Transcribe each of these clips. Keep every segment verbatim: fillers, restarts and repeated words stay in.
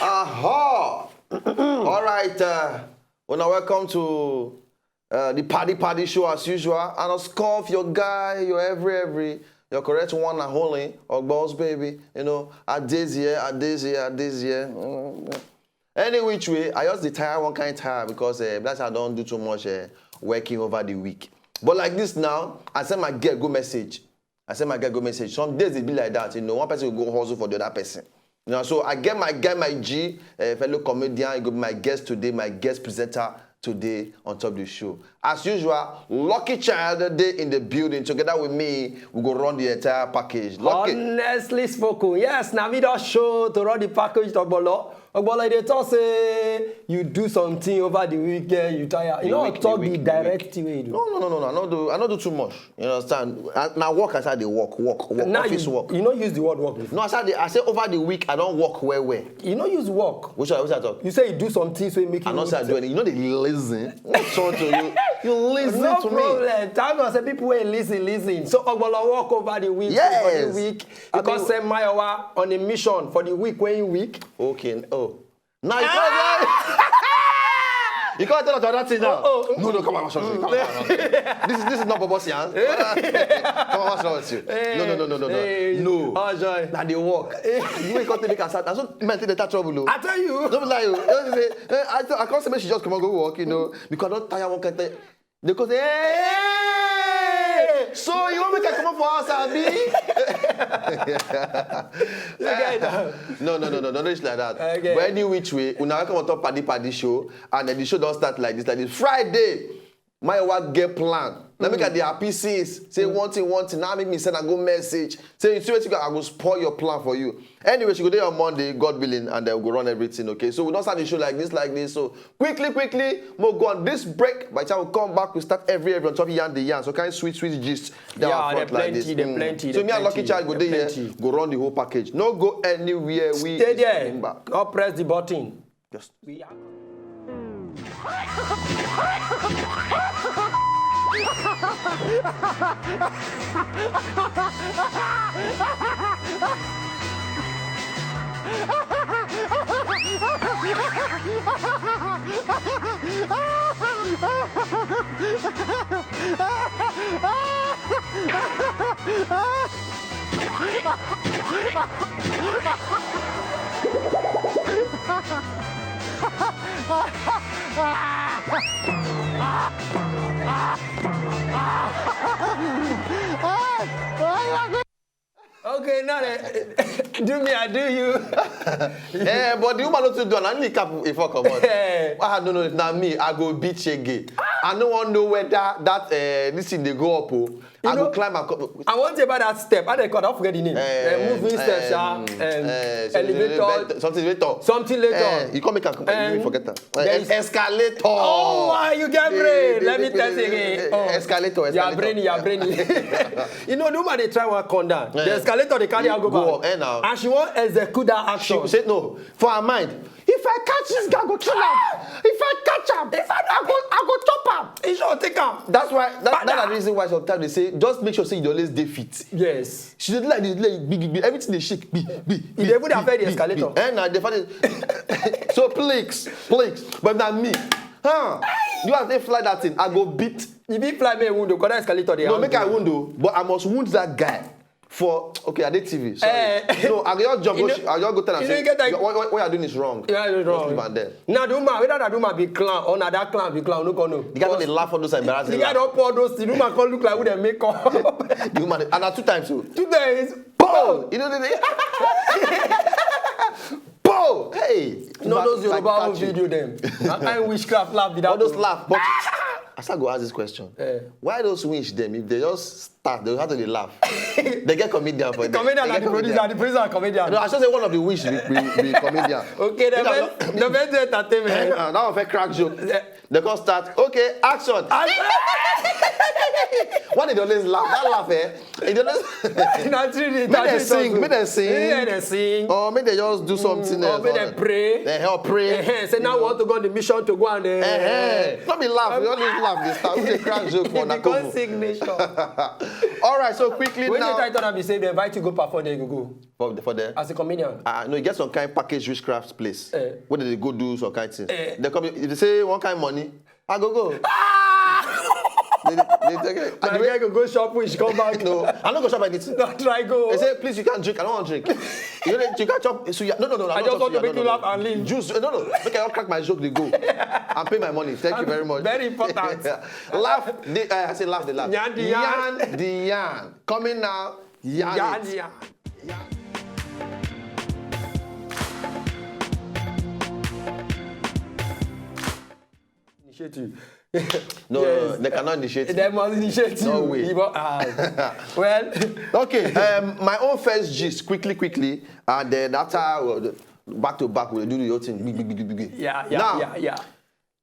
Aha! All right, uh, well, now welcome to uh, the Paddy Paddy Show as usual. And of course, your guy, your every every, your correct one and only, Ogbos baby. You know, Adezie, Adezie, Adezie. Mm. Any which way, I just dey tire one kind tire because uh, that's I don't do too much uh, working over the week. But like this now, I send my girl go message. I send my girl go message. Some days they be like that, you know. One person will go hustle for the other person. You know, so I get my guy, my G, uh, fellow comedian. He go be my guest today, my guest presenter today on top of the show. As usual, Lucky Child dey in the building together with me. We go run the entire package. Lucky. Honestly spoken, yes, na me don show to run the package to Ogbolo. Ogbolo, they talk say you do something over the weekend, you tire. You The know, week, talk the the week, the direct week. Way you do. No, no, no, no, no. I no do, I no do too much. You understand? I, na work, I say they work, work, work, Now office you, work. You no use the word work before. No, I say, they, I say over the week, I don't work well, well. You no use work. Which I, which I talk? You say you do something, so you make you I not say I do anything. You know they listen. What's wrong to you? You listen No to me. problem. Thank God say people wey listen, listen. So Ogbolo work over the week, Yes. for the week. I Because mean, send Mayowa on a mission for the week when you week. Okay. Oh. Now you can't. You can't tell us another thing now. Oh, oh, No, no, come on, come on, come on. This is this is not Bobo Sian. Come on, what's wrong with you? No, no, no, no, no, no. Hey, No. oh, joy. Now they work. You wake up to make a sad. That's what men take the trouble. Oh. I tell you. Don't be lie. Oh. You know, they say, eh, I, th- I can't say she just come and go work, you know, because I don't tire one kind of. They go say, hey, so you want me to come up for us, Abi? You get that? No, no, no, no, no, no, it's like that. Okay. But any which way, we now come on top Paddy Paddy show, and then the show don't start like this, like this. Friday, my work get plan. Now make I the happy since. Say one thing, one thing. Now make me send and go message. Say you see what you got, I go spoil your plan for you. Anyway, she go there on Monday, God willing, and then we'll go run everything, okay? So we don't start the show like this, like this. So quickly, quickly, we'll go on this break. By the time we come back, we start every every on top of Yan the Yan. So kind of sweet, sweet gist down Yeah, front they like plenty, this. they Mm. plenty, So they me and Lucky plenty, Child go they there, plenty. go run the whole package. No go anywhere. We Stay is there. coming back. Go press the button. Just We are Okay, now eh, do me, I do you. Eh, but the woman not too done. I need cap if I come out. Eh. Ah, no, no, it's not me. I go beat shege. I don't want to know whether that uh, this thing they go up. Oh. I You go know, climb and come. I want to about that step. How they call? I forget the name. Eh, Eh, moving steps, um, ah, um, eh, so elevator. elevator, something elevator. Something later. Eh, you come make a Eh, you forget that. Eh, there is escalator. Oh, why you get The- brain? the- Let me the- tell you the- again. the- Oh. Escalator, You are escalator. brainy, you are brainy. You know, the woman they try one come down. The Eh. escalator they carry You her go go back. up, eh, now. And she won't execute that She action. said no. For her mind, if I catch this guy, I go kill him. If I catch him, if I, I go, I go chop him. He should take him. That's why. That, Father. that's the reason why sometimes they say just make sure say you always dey fit. Yes. She dey like this, like big, big, big. Everything they shake, big, big. If they put their big, big, escalator. Big. Eh, now they find it. So please, please. But now me, huh? You have to fly that thing. I go beat. If he fly me a window, because that escalator they No, make I window, but I must wound that guy. For okay, I did T V. Sorry. Eh. No, I just jump. You know, I just go tell you know, you get that- what, what, what you're doing is wrong. Yeah, it's Just wrong. leave am there. Now the woman, whether that woman be clown or not that clown be clown, no go know. The guy don't dey laugh all those embarrassing. The guy laugh. Don't pour those things. The woman come look like who they make up. The woman, and na two times so. Two days. Boom! You know the Boom! Hey! No, Back- those back Yoruba catch you. video them. That kind witchcraft laugh be that All those thing. laugh, but I still go ask this question. Eh. Why those witch them? If they just start, they have to dey laugh. They get comedian for The them. comedian They and get the producer, comedian. the producer and comedian. No, I should say one of the witch be, be, be comedian. Okay, the If I best, don't- the best entertainment. Uh, that one fair crack joke. Eh. They come start. Okay, action. Action. Why they dey always laugh? That laugh, eh? They dey always Na true dey make dem sing, make dem sing. Yeah, dem sing. Or make dem just do something Or else. make dem pray. Dem help pray. Eh, say now we want to go on the mission to go and. Uh, Eh, no be laugh. We always laugh. They start. We dey crack joke for It become Nakovo. Signature. All right. So quickly When you now. try to be say they invite you go perform, then you go go For, for there. As a comedian. Ah, no, you get some kind package witchcraft place. Eh. Where they go do some kind things. Eh. They come. If they say one kind money, I go go. They, they take it. My guy go go shop, which come back. No, I no go shop anything. Not try go. They say, please, you can't drink. I don't want to drink. You, know, you can't chop. So you, no, no, no. I'm I not just want to chopping. make you No, no, laugh and leave. Juice. No, no. Make I crack my joke. They go and pay my money. Thank you very much. Very important. Yeah. Laugh. They, uh, I say laugh. They laugh. Yan the yan. Yan the yan. Coming now. Yan, Yeah, it. Yeah. Initiative. No, no, Yes. they cannot initiate. They must initiate you. No way. You go- ah. Well, Okay, um, my own first gist, quickly, quickly, and then after uh, the- back to back, we'll do the whole thing. Big, big, big, big, big. Yeah, yeah, Now, yeah, yeah.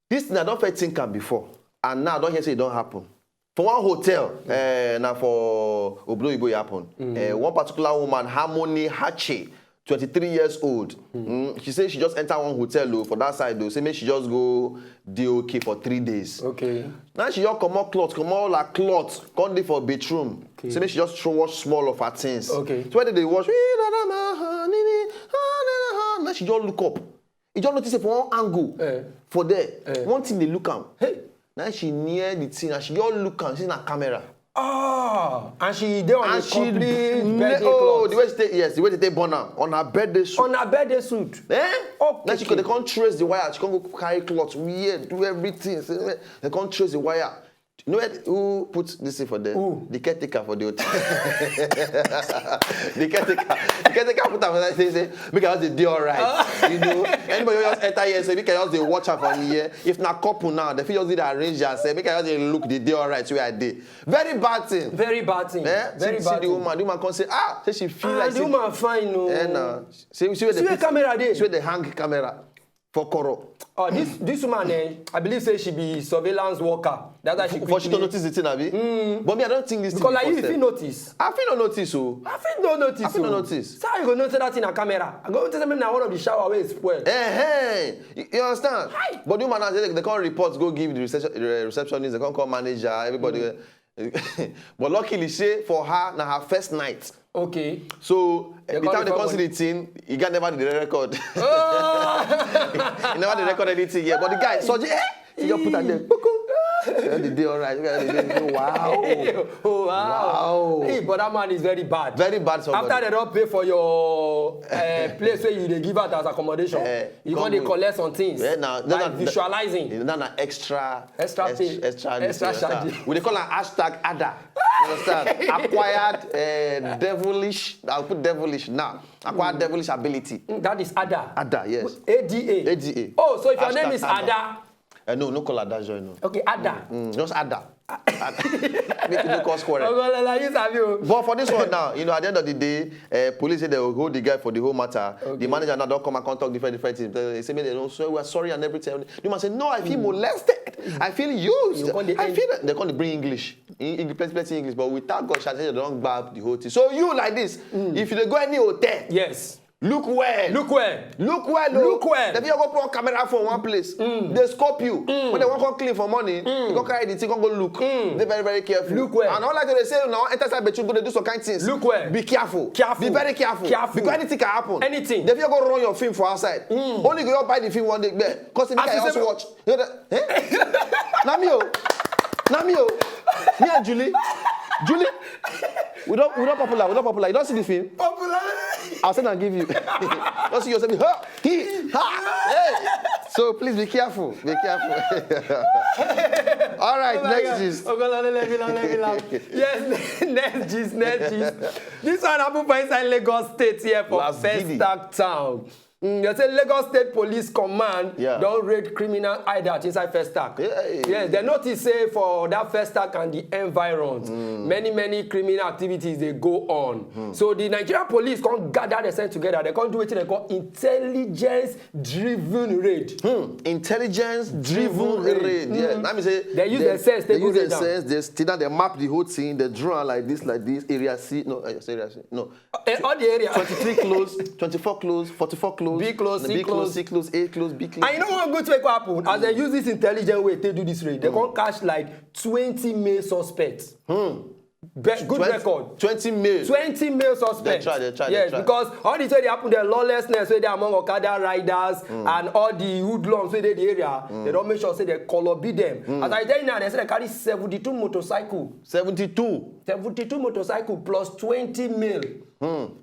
This thing I don't first think am before, and now I don't hear say it don't happen. For one hotel, uh, now for Obloibo it happen. Uh, one particular woman, Harmony Hache, twenty-three years old. Mm, she say she just enter one hotel though, for that side though. Say make she just go D O K for three days. Okay. Now she just comot cloth, comot all her cloth, come dey for bathroom. Okay. Say make she just throw wash small of her things. Okay. So when they wash, now she just look up. You just notice it for one angle Eh. for there. Eh. One thing they look am. Hey. Now she near the thing and she just look am. She's in a camera. Ah, and she dey on And a she complete ne- birthday oh, cloth. The way she take, yes, the way they take burn am on her birthday suit. On her birthday suit. Eh? Okay. Now she could they can't trace the wire. She can't go carry cloth. Yeah, do everything. Say, eh, they can't trace the wire. You know where, who put this thing for them? Who? The caretaker for the hotel. The caretaker. The caretaker put am for that. Say, say, make I just dey alright. You know, anybody who just enter here, say make I just dey watch her from here. If na couple now, they fit just dey arrange her. Say make I just dey look the day alright where I dey. Very bad thing. Very bad thing. Eh? Very see, bad see the thing. Woman, the woman come say, ah, say she feel Ah, like the say, woman fine, no. Eh, na. See, see where See they where put- camera dey? See where they hang camera for Koro. Oh, this this woman, eh, I believe say she be surveillance worker. That's why she For she to quickly- notice the thing, abi. But me, I don't think this Because thing like be you for fit sale. Notice. I feel no notice, oh. I fit no notice. I fit no Oh. Notice. So how you go notice that in a camera? I go notice say na one of the shower wey spoil. Eh, hey, you, you understand? But the woman, as they, they can't report, go give the reception, uh, receptionist, they can't call manager, everybody. But luckily, say for her, na her first night. Okay. So eh, They the call time they the come see phone. The thing, you can never did the record. Oh. You never did record anything yet. But the guy, so eh, you just put her there. Boom. Everybody dey alright. Everybody dey, wow. Oh, wow. Wow. Hey, but that man is very bad. Very bad somebody. After they don't pay for your uh, place where you dey give out as accommodation, Eh, you come come dey with- collect some things. Yeah, now, Like that- that- visualizing. That na extra, Extra extra, pay. extra, Extra this, you understand? charge. We dey call am hashtag ada. You understand? Acquired uh, devilish. I'll put devilish now. Acquired devilish ability. Mm, that is Ada. Ada, yes. A D A. A D A. Oh, so if your name Hashtag is Ada. Ada, Uh, no, no call Ada join, no. Okay, Ada. Mm, just Ada. Ada. Make you no cause quarrel. Ogolola, you sabi o. But for this one now, you know, at the end of the day, uh, police say they will hold the guy for the whole matter. The Okay. Manager now don't come and come talk different, different things. They say, make they don't swear, we're sorry and everything. The man say, no, I feel molested. I feel used. You come dey I end- feel that they come dey bring English. In, in plenty, plenty English, but without God, shall say they don't grab the whole thing. So you like this, if you dey go any hotel, Yes. look well. Look well. Look well, oh. Look well. If you go put camera for one place, they scope you. When they want come clean for money, you go carry the thing, come go look. They very, very careful. Look well. And all like they say now, enter inside bedroom, go dey do some kind things. Look well. Be careful. Careful. Be very careful. Careful. Because anything can happen. Anything. If you go run your film for outside, only go buy the film one day. Because if you As can you also say- watch, you know, eh? Na me o. Na me o. Me and Julie. Julie. We don't, we don't popular. We don't popular. You don't see the film? Popular. I'll send and give you. Don't see yourself. Ha! He! Ha! Hey! So please be careful. Be careful. All right, Oh my next God. gist. Ogolola, let me laugh, let me laugh. Yes, next gist, next gist. This one happen for inside Lagos State here for Last giddy. Festac Town. Mm, they say Lagos State Police Command Yeah. don raid criminal hideout inside Festac. Yeah. Yes, they notice say for that Festac and the environs, many many criminal activities dey go on. So the Nigerian police come gather themselves together. They come do wetin they call intelligence-driven raid. Intelligence driven Driven raid. raid. Yeah. Mm. That means say They use their sense, they they go use their raid am. sense. They sit down, they map the whole thing. They draw like this, like this area. See, no, uh, area C, no. Eh, all the area. Twenty-three close, twenty-four close, forty-four close, B close, the C B close, close. C close, A close, B close. And you know one good thing wey happen as they use this intelligent way take do this raid, they come catch like twenty male suspects. Be- good Twen- record. Twenty male. Twenty male suspects. They try, they try, they yes, try. Because all the thing dey happen, the lawlessness wey dey among Okada riders and all the hoodlums wey dey the area, they don make sure say they color beat them. As I tell you now, they say they carry seventy-two motorcycle. Seventy-two. Seventy-two motorcycle plus twenty male.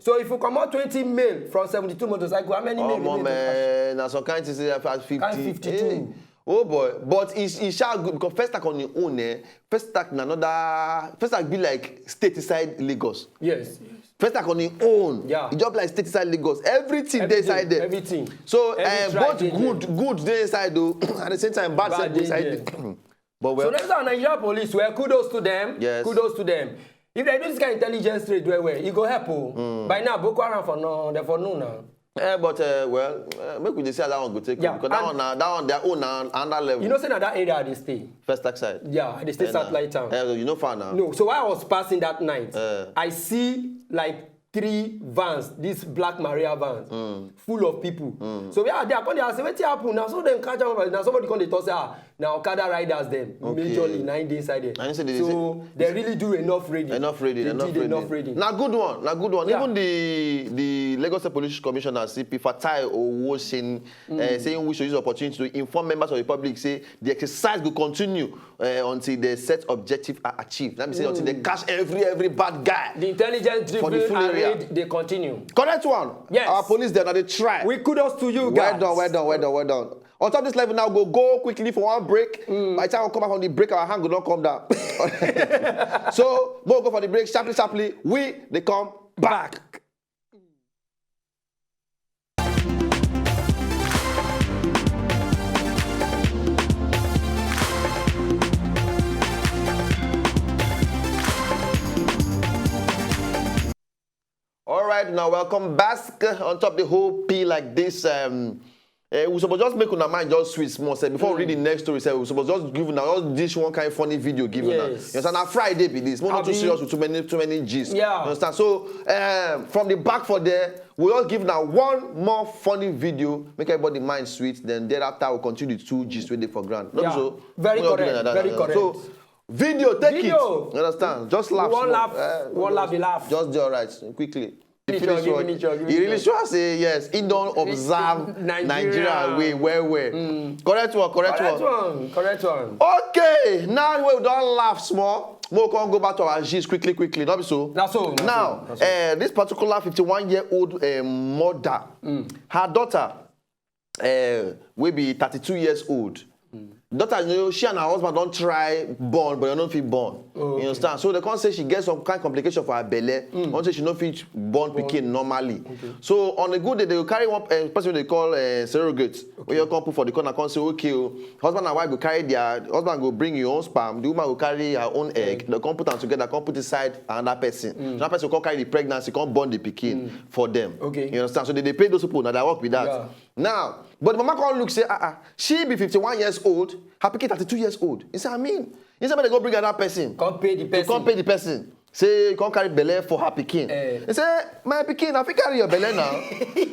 So if you comot twenty male from seventy-two motorcycle, how many male Omo remain to catch? man, na some kind thing say I pass fifty. Kind fifty-two. Hey. Oh boy, but e e sha good because Festac on im own, eh? Festac na another Festac be like state inside Lagos. Yes. Festac on im own. Yeah. E just be like state inside Lagos. Everything dey Everything, inside there. Everything. So Every eh, tribe both dey good there. Good dey inside o, at the same time bad Bad sef dey dey inside there. There. But So well, that's our Nigerian police. Well, kudos to them. Yes. Kudos to them. If they do this kind of intelligence trade well well, e go help o. By now, Boko Haram for no, they for no now. Eh, but uh, well, uh, make we dey see how that one go take Yeah, because that and- one na that one their own na another level. You know, say na that area I dey stay. Festac side. Yeah, I dey stay Eh, Satellite na- Town. Eh, you know far now. No, so while I was passing that night, Eh. I see like three vans, these black Maria vans, full of people. So where I dey, I come dey ask, wetin happen? Na so dem catch am, na somebody come dey talk say, ah, na Okada riders dem, Okay. majorly, na im dey inside there. Na im say they So they really do enough raiding. Enough raiding, They enough did raiding. Enough raiding. Na good one, na good one. Yeah. Even the the Lagos State Police Commissioner C P Fatai Owoseyin uh, say he wish to use the opportunity to inform members of the public say the exercise go continue uh, until the set objective are achieved. That means say until they catch every every bad guy. The intelligence For the driven full area. raid dey continue. Correct one. Yes. Our police there now they try. We kudos to you Well guys. Done, well done, well done, well done. On top of this level now, go go quickly for one break. By the time we come back from the break, our hand will not come down. So, we'll go for the break sharply, sharply. We they come back. All right, now welcome back on top the whole P like this. Um, uh, we suppose just make una mind just sweet small. Say before we read the next story, say we suppose just give una just this one kind of funny video give una. Yes. You understand? Na Friday be this. We're not too Abi- serious with too many too many gist. Yeah. You understand? So um, from the back for there, we all give now one more funny video, make everybody mind sweet. Then thereafter we'll continue the two gist with the for ground. No be Yeah. So Very we all give correct, like that, very like that. correct. So video, take Video. It. You understand? Just laugh. One Small. laugh, Eh, one laugh, a laugh. Just do all right quickly. Finish your, give finish your, give You really finish your. Sure say yes. He don't observe Nigeria. Nigeria way well well. Correct one, correct, Correct one. One, correct one. Okay, now we don't laugh small. We can go back to our gist quickly, quickly. Not be so. Na so, na Now, so, na so. Uh, this particular fifty-one year old uh, mother, her daughter, uh, will be thirty-two years old. Daughter, you know, she and her husband don't try born, but they don't feel born. Oh, You understand? So they can't say she gets some kind of complication for her belly. Don't say she no fit born pikin normally. So on a good day, they will carry one uh, person they call uh, surrogate. Where you come put for the corner, come say, okay, oh, husband and wife go carry their husband go bring your own sperm, the woman go carry her own egg. They come put them together, come put inside another person. So that person come carry the pregnancy, come born the pikin for them. Okay. You understand? So they, they pay those people now. They work with that. Yeah. Now, but the mama come look say, ah, ah, she be fifty-one years old, her pikin thirty-two years old. He say, I mean, he say, make they go bring another person. Come pay the To person. Come pay the person. Say, come carry belly for her pikin. Eh. He say, my pikin, I fit carry your belly now.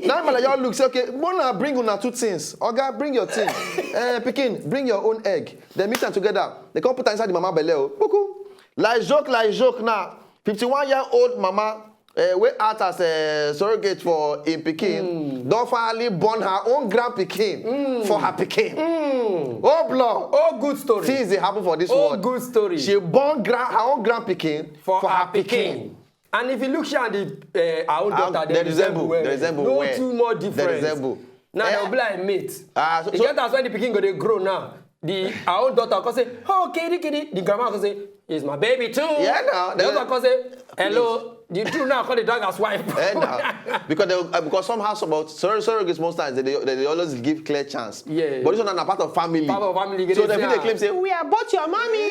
Now, my y'all look say, okay, wanna bring una two things. Oga, bring your thing. Eh, pikin, bring your own egg. Then mix them together. They come put am inside the mama belly. Oh. Puku. Like joke, like joke now. fifty-one year old mama uh, wey act as a surrogate for im pikin don finally born her own grand pikin for her pikin. Oh blow. Oh, good story. Things dey happen for this Oh, world. Good story. She born grand her own grand pikin For for her her pikin. And if you look here, the uh, our own Ah, daughter, they resemble, they resemble No well. Too much They difference. Resemble. Now Eh? They'll be like mate. Ah, so- You so- get as when the pikin go dey grow now. The our own daughter come say, oh, kitty kitty. The grandma come say, it's my baby too. Yeah, now, The they- other come say, Hello, the truth now call the dog as wife. Eh, now. Because they, uh, because somehow, about surrogates, most times they, they, they always give clear chance. Yeah. But this one na part of family. Part of family, so they feel they claim say, "We are both your mommy.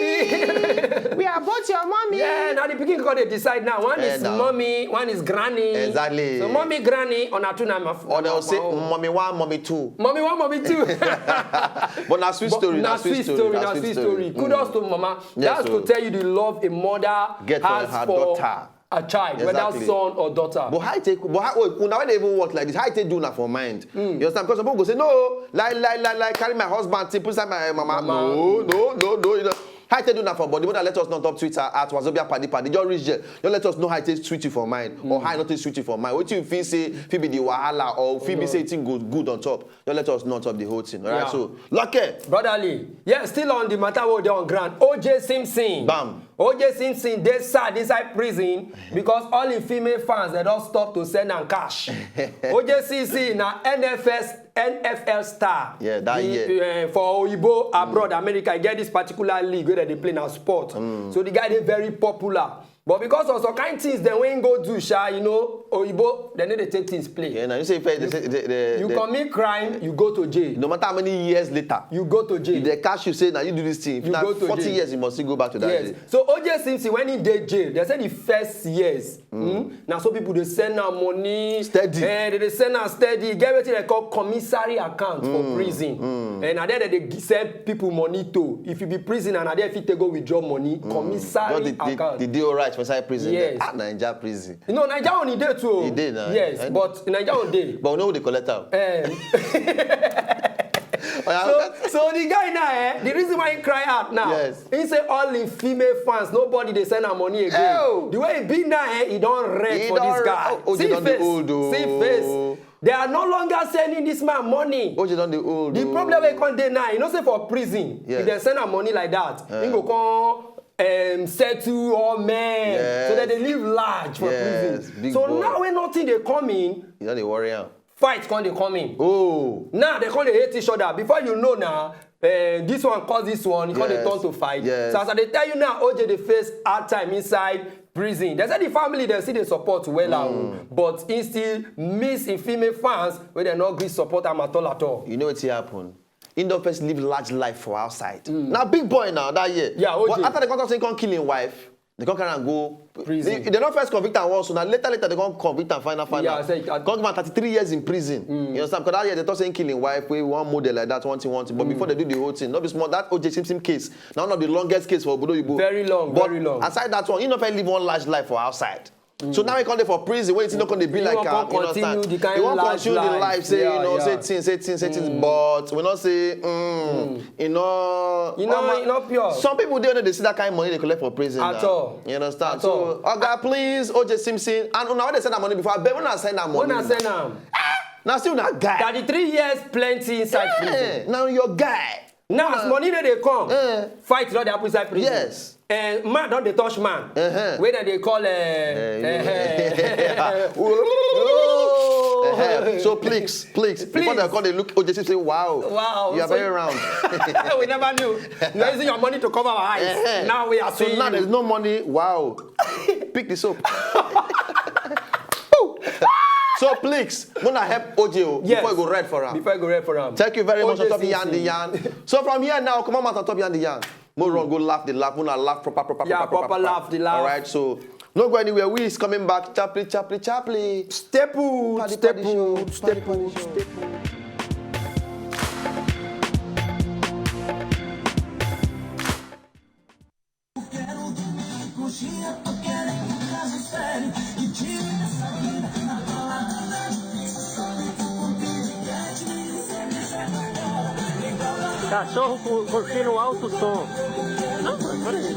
We are both your mommy." Yeah, now the pikin come dey decide now. One is mommy, one is granny. Exactly. So mommy, granny, una two na my. Or they'll say, "Mommy one, mommy two." Mommy one, mommy two. But na sweet story, na sweet story, na sweet story. Kudos to mama. That's to tell you the love a mother has for a child, whether son or daughter. But how you take, but how, wait, una wey dey even work like this, how you take do una for mind? You understand? Because some people go say, "No, lie, lie, lie, lie, carry my husband, thing, put inside my mama." No, no, no, no. You know, how you take do una for body? But let us know on top Twitter at Wazobia Paddy Paddy. Just reach there. Just let us know how it take sweet you for mind, or how it not take sweet you for mind. What you feel say, feel be the wahala, or feel be say thing good, good on top. Just let us know on top the whole thing. All right, so, Lucky. Brotherly, yeah, still on the matter wey dey on ground. O J Simpson. Bam. O J Simpson dey sad inside prison because all him female fans, they don stop to send am cash. O J Simpson na N F S, N F L star. Yeah, that year. Eh, for Oyibo abroad, America, e get this particular league wey dem dey play na sport. So the guy dey very popular. But because of some kind things dem wey him go do, sha, you know, Oyibo, dem no dey take things play. Yeah, now you say first, they say they, they, you commit crime, you go to jail. No matter how many years later, you go to jail. If they catch you, say, "Now you do this thing," if you na go to forty years, you must still go back to that jail. So O J Simpson, when he dey jail, they say the first years, hmm, na so people dey send am money. Steady. Eh, they dey send am steady. Get wetin they call commissary account for prison. And na there they dey gi-, send people money to. If you be prisoner, na there fit take go withdraw money. Commissary account. Just the, the, the dey alright for inside prison. Yes. Ah, Naija prison. You know, Naija own e dey too. E dey na. Yes, but Naija own dey. But we know who dey collect am. So, so the guy now, eh, the reason why he cry out now, he say all him female fans, nobody dey send am money again. The way e be now, eh, e don red for this guy. See him face. See him face. They are no longer sending this man money. O J don dey old. The problem wey come dey now, you know say for prison, if they send am money like that, he go come, um, settle all men. So that they live large for prison. So now when nothing dey come in, you don dey worry am. Fight come dey come in. Oh. Now they come dey hate each other. Before you know now, eh, this one cause this one, e come dey turn to fight. So as I dey tell you now, O J dey face hard time inside prison. They say the family dem still dey support well, but he still miss him female fans wey dem no gree support am at all at all. You know wetin happen? He don first live large life for outside. Na big boy now that year. Yeah, O J. But after they come talk say he come kill him wife, they come carry am go prison. They, they don first convict am once, so na later, later they come convict am final, final. Yeah, I say, I come give am thirty-three years in prison. You understand? Because that year they talk say he kill him wife, wey one model like that, one thing, one thing. But before they do the whole thing, no be small, that O J Simpson case, na one of the longest case for Obodo Oyibo. Very long, very long. But aside that one, he no fit live one large life for outside. So now he come dey for prison, wey he no come dey be like am, you understand? He wan continue the life, say, you know, say things, say things, say things, but we no say, mm, you know, you know, e no pure. Some people dey, no dey see that kind money they collect for prison at all. You understand? So, Oga, please, O J Simpson, and una wey dey send am money before, abeg, una send am money. Una send am. Na still na guy. Thirty-three years plenty inside prison. Na your guy. Now, as money no dey come, fight don dey happen inside prison. Yes. Eh, man don dey touch man. Wey dem dey call, eh, eh, so please, please, before they call, they look, O J Simpson say, "Wow, wow, you are very round." We never knew. You are using your money to cover our eyes. Now we are seeing. So now there's no money. Wow. Pick the soap. So please, una help O J o, before e go red for am. Before e go red for am. Thank you very much on top Yan the Yan. So from here now, come on, on top Yan the Yan. Mo run go laugh the laugh, una laugh proper, proper, proper, proper, laugh the laugh. All right, so no go anywhere. We is coming back. Chapley, chapley, chapley. Stay put, stay put, stay put, stay put. Cachorro curtindo alto som. Não, peraí.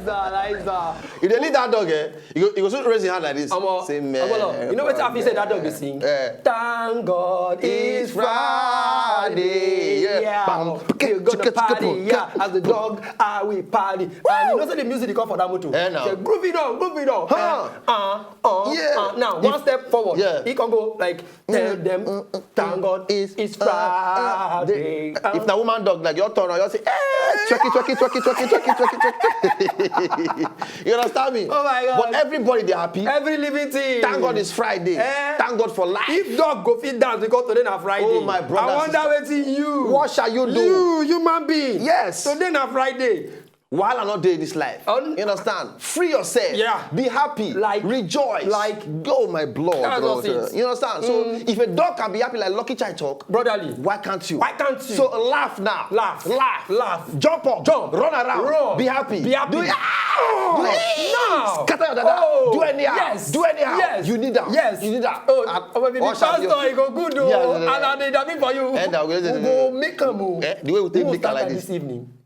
Liza, Liza. If they leave that dog, eh, you go, you go soon raise your hand like this. Omo, Say, man. Omo, you know what I feel say that dog is sing? Eh. Thank God it's It's Friday, Friday. yeah. Bam. You go to Chicka, chicka, party, boom. Yeah. As the dog, I will party. And you know say the music they come for that motor. Eh, now. Say groove it on, groove it on. Huh. Uh, uh, Yeah. uh. Now one step forward. Yeah. He can go like tell them, thank God it's, it's Friday. If na woman dog, like your turn, you say, hey, twerk it, twerk it, twerk it, twerk it, twerk it, twerk it, twerk it. You understand me? Oh my God. But everybody they happy. Every living thing. Thank God it's Friday. Eh? Thank God for life. If dog go fit dance because today na Friday. Oh, my brother, I wonder sister. Wetin you. What shall you do? You human being. Yes. Today na Friday. Wahala not day this life. Un- You understand? Free yourself. Yeah. Be happy. Like- Rejoice. like- Oh my blood. That's God. just it. You understand? So if a dog can be happy like Lucky Chai talk, Brotherly. Why can't you? Why can't you? So laugh now. Laugh. Laugh. Laugh. Jump up. Jump. Run around. Run. Be happy. Be happy. Do it. Oh, Do it. now. Scatter your dada. Oh, Do anyhow. Yes. Do anyhow. Yes. You need that. Yes. You need that. Oh, And oh, baby, the what shall pastor, you- he go good though. Yeah, yeah, yeah. And I dey dabi for you. And I will- We go make am o. Eh, the way we take We'll liquor start like am this. This evening.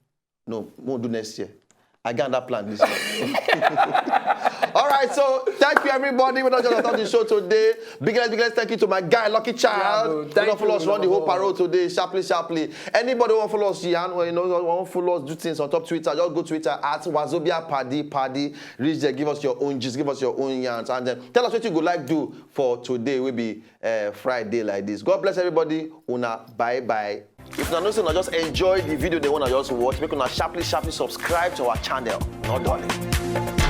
No, we'll do next year. I got that plan this year. All right, so thank you everybody. We don't just start the show today. Biggest, biggest thank you to my guy Lucky Child. Yeah, bro. We Thank don't follow you, us run the whole Lord. Parole today. Sharply, sharply. Anybody want follow us, Yan? Well, you know, want follow us, do things on top Twitter. Just go Twitter at Wazobia Paddy Paddy. Reach there, give us your own gist, give us your own yarns, and then tell us what you go like do for today. Will be uh, Friday like this. God bless everybody. Una bye bye. If una know say una just enjoy the video, they wanna just watch. Make una sharply, sharply subscribe to our channel. No darling.